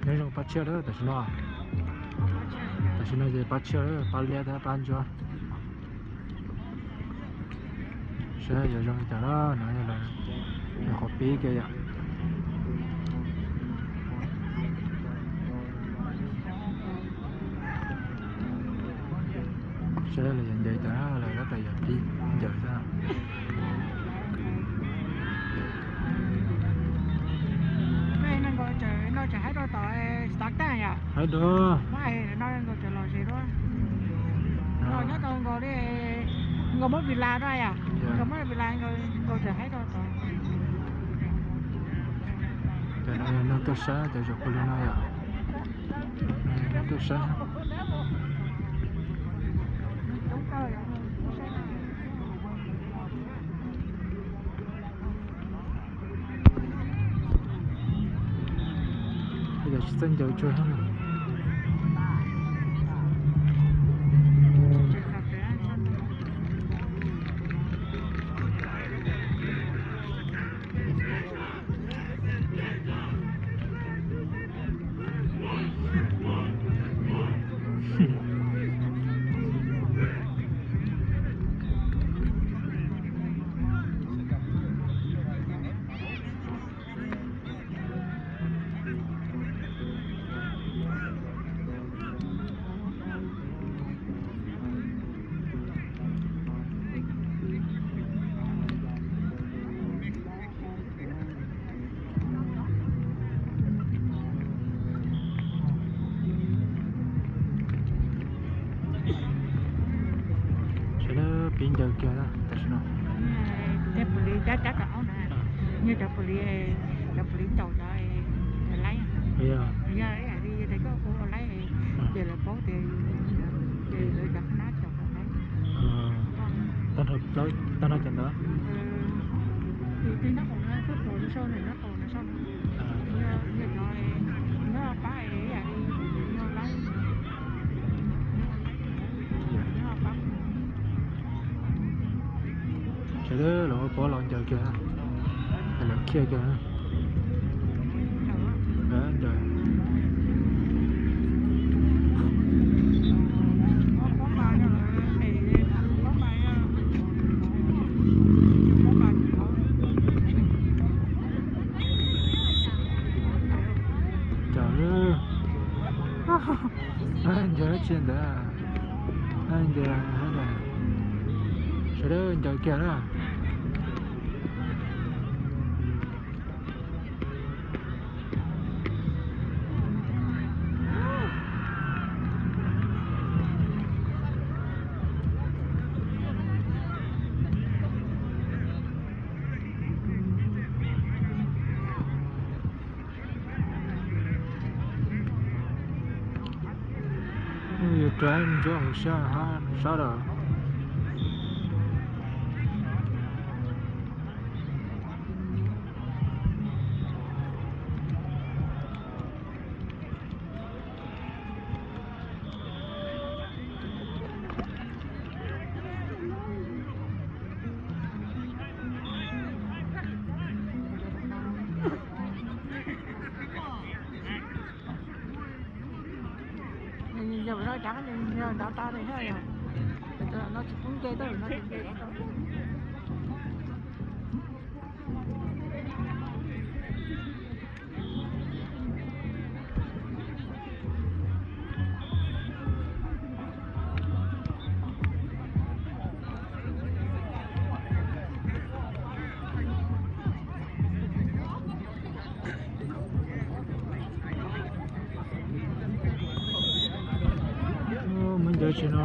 Nyob zoo pab tshiab lawm tam sim no. Tam sim no ces pab tshiab lawm, pab liab thiab pab ntsuab. Saib yuav zoo li cas na, no yog lawv nyuam qhuav pib kiag yom. Saib lawv yuav ncaws cas, lawv tab tom yuav pib ncaws xwb. Neeg nkaus tseem no tseem haib rau tom Stockton yom? Haib dua. Mas no nkaus tseem los ze dua. Nkaus nyob tau nkaus li, nkaus muab Villa dua yom? Nkaus muab Villa nkaus tseem haib rau tom. Cov no yog neeg tuaj saib cov zaum pus li no yom. Neeg tuaj saib. Yog tsis txawj ncaws tsuag. Sawv daws pib ncaws kiag tam sim no. Tej pus lis cab cab cov aub na, yog cov pus lis, cov pus lis ntaus cov laib, yog ib yam li tias koj ua laib ces lawv paub tias, ces lawv cov qhab nab caum cov laib. Tag nrho cov ntawd, tus nab qaum no, tus nab qaum no, nyob pab, nyob laib. Sawv daws los ua pov los ncaws kiag, lawv khiaj kiag. Ncaws. Ncaws, ncaws tsis ntawd, ncaws, sawv daws ncaws kiag na. Yuav rov ntsuab hauv siab sab lawm. Yog no cav nrad tas li thiab, no tsis pub nce tau, no tsis nce tau. Muab ncaws tsis no.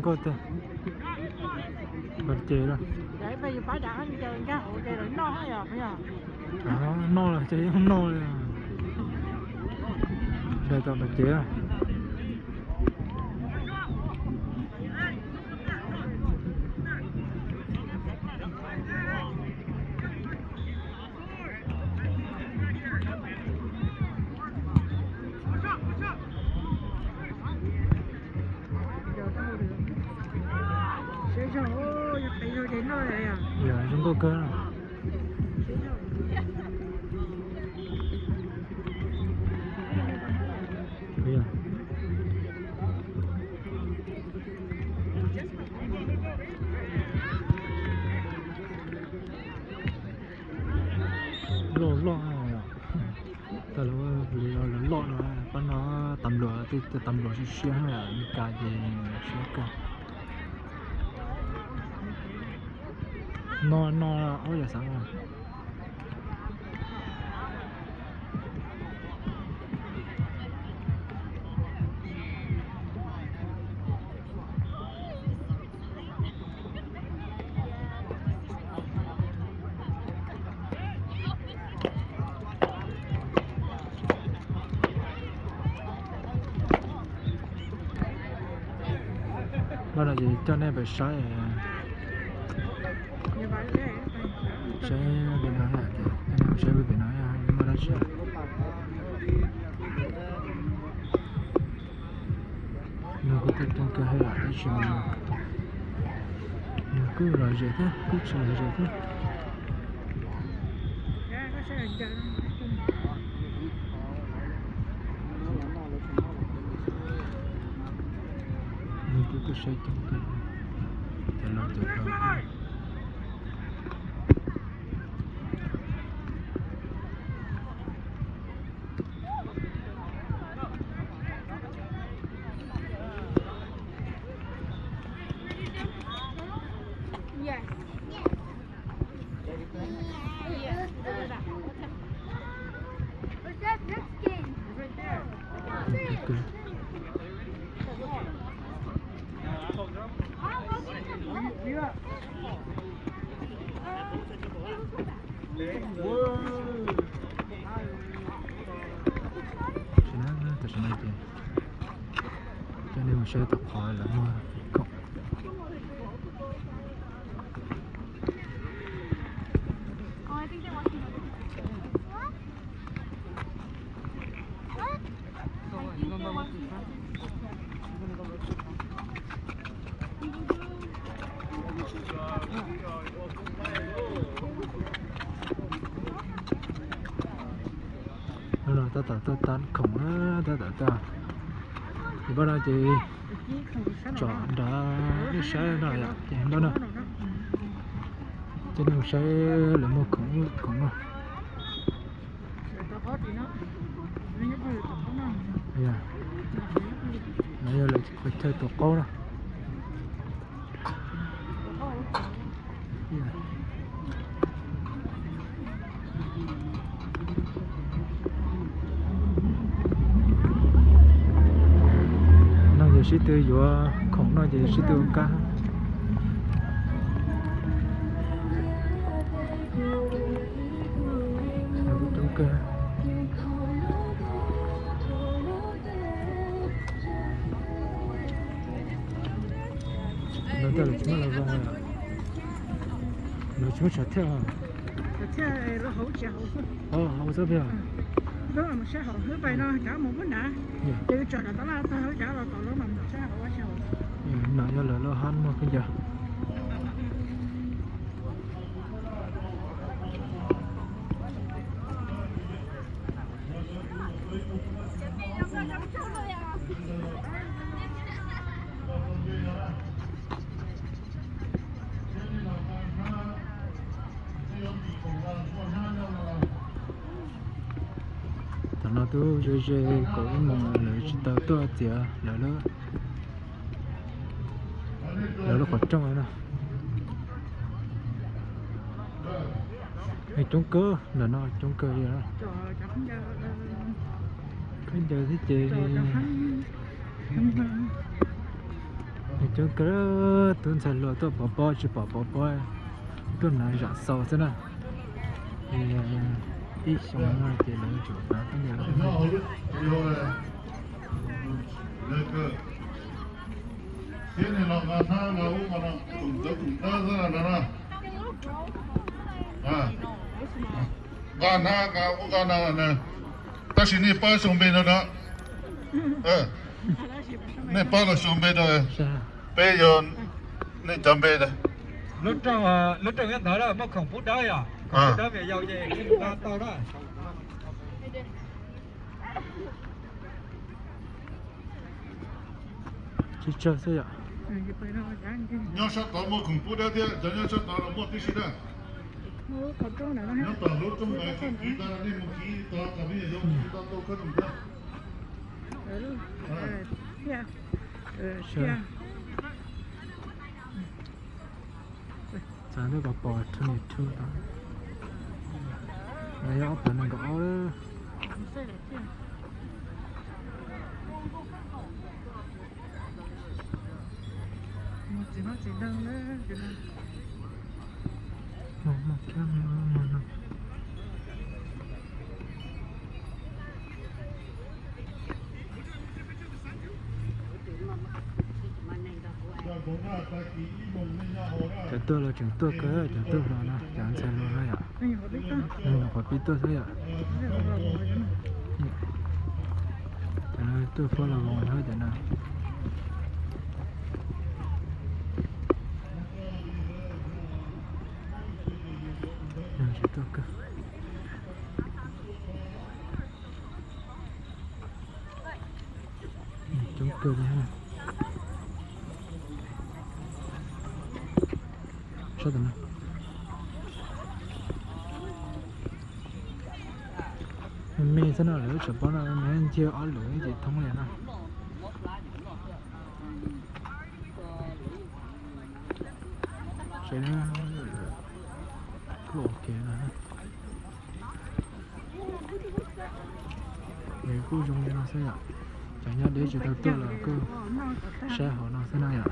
Koj tiag. Pas ces lawm. Noj los ces yeej noj li. Dai tau pas ces. Zoo nkauj kawg. Loj loj. Tas li lawv loj no, pab no tas luam, tas luam siab siab, Meskas ces siab kawg. No no ob yam xav. Npaj no ces coj nej pem saib, saib pem no, saib pem no muaj dab tsi. Nws kuj tau coob kawg thiab tab sis mas nws kuj lom zem thiab kuj tsis lom zem thiab. Nws kuj tuaj saib coob kawg, cov laus cov hluas. Tam sim no ces coj nej mus saib tom qhov lawv muag khoom. Hnub no tab tom tuaj tab khoom na, tab tom tuaj. Ces npaj no ces tsom nrad nej saib no yom, ces npaj no ces nej mus saib lawv muag khoom, khoom no. No yog lawv qhov chaw tua qaub na. No ces sib tw yuav khoom no ces sib tw ua kab. Coob kawg. No tej lawv tsis muaj lawv, lawv tsis muaj tshav thiaj. Hauv xwb peb. No yog lawv lub hab muag khaub ncaws. Thaum no twb ze ze kaum ib moos lawv tsis tau tuaj txiav lawv lub, lawv lub qhov rooj no. Coob kawg, ntawm no coob kawg li. Khaub ncaws thiab ces. Coob kawg, tub ntxhais hluas tuaj pov pob tsis pom pov pob, tuaj hnav zam xaus xwb na. Ib xyoo no ces lawv tseem hnav tau li no. Nqa hnab nqa ub nqa no, tab sis nej pab sau npe no na. Nej pab los sau npe rau, peb yog nej cov npe. Lub rooj nyob ntawd muaj khoom pub dawb yom, khoom pub dawb vias yau ces nqa tau na. Tsis tsawg xwb yom. Nyob sab tod muaj khoom pub dawb thiab, cov nyob sab tod los muaj tib si na. Nyob tom lub rooj ntawd kiv kiv tau, nej mus kiv tau kom peb yog yau kiv tau tau khawb rooj thiab. Txav ntawd kom pom two twenty-two tod. Yog ob puas nees nkaum ob lawm. Cov tuaj los tseem tuaj kawg, cov tuaj hluas no, cov ntxhais hluas no yom. Nyuam qhuav pib tuaj xwb yom. Cov no tuaj puab los voos xwb cov no. Tsis tuaj kawg. Coob kawg li. Sab tom no me me xwb no, lawv tseem paub no, me ntsia ob lwm ces thoob li no. Tsev pluj kev no. Nws kuj zoo li no xwb yom. Cov nyob deb tsis tau tuaj los kuj saib hauv no xwb na yom.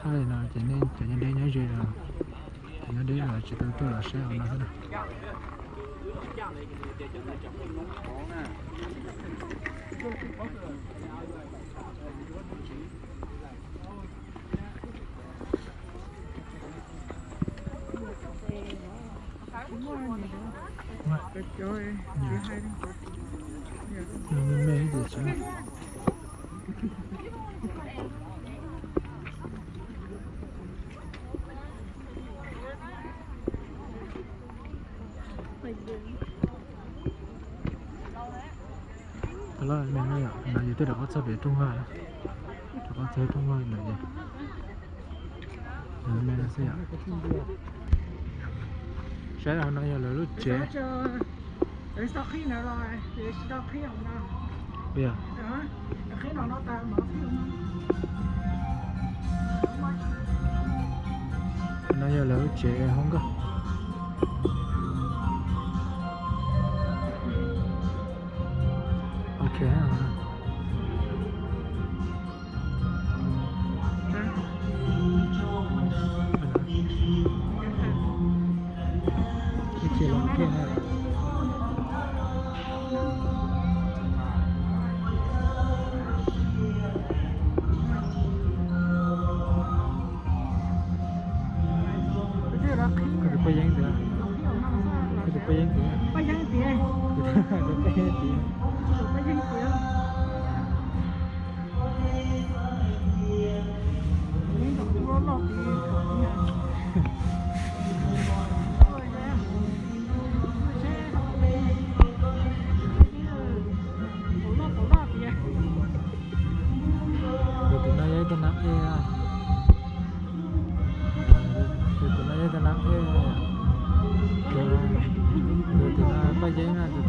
Thaij no ces nej cov nyob deb nyob ze los, cov nyob deb los tsis tau tuaj los saib hauv no xwb na. Me me ib tug tsav. Tau lawm, me no yom, no yus twb rov qab txog pem rooj vag na. Rov qab txog rooj vag lawm ces me no xwb yom. Saib hauv no yog lawv lub tsev. No yog lawv lub tsev hauv nkauj. Ok. Kuv tus paj yeeb tiag, kuv tus paj yeeb tiag, kuv tus paj yeeb tiag. Tus no yog ib tug nab ej, tus no yog ib tug nab ej, tus no paj yeeb na, tus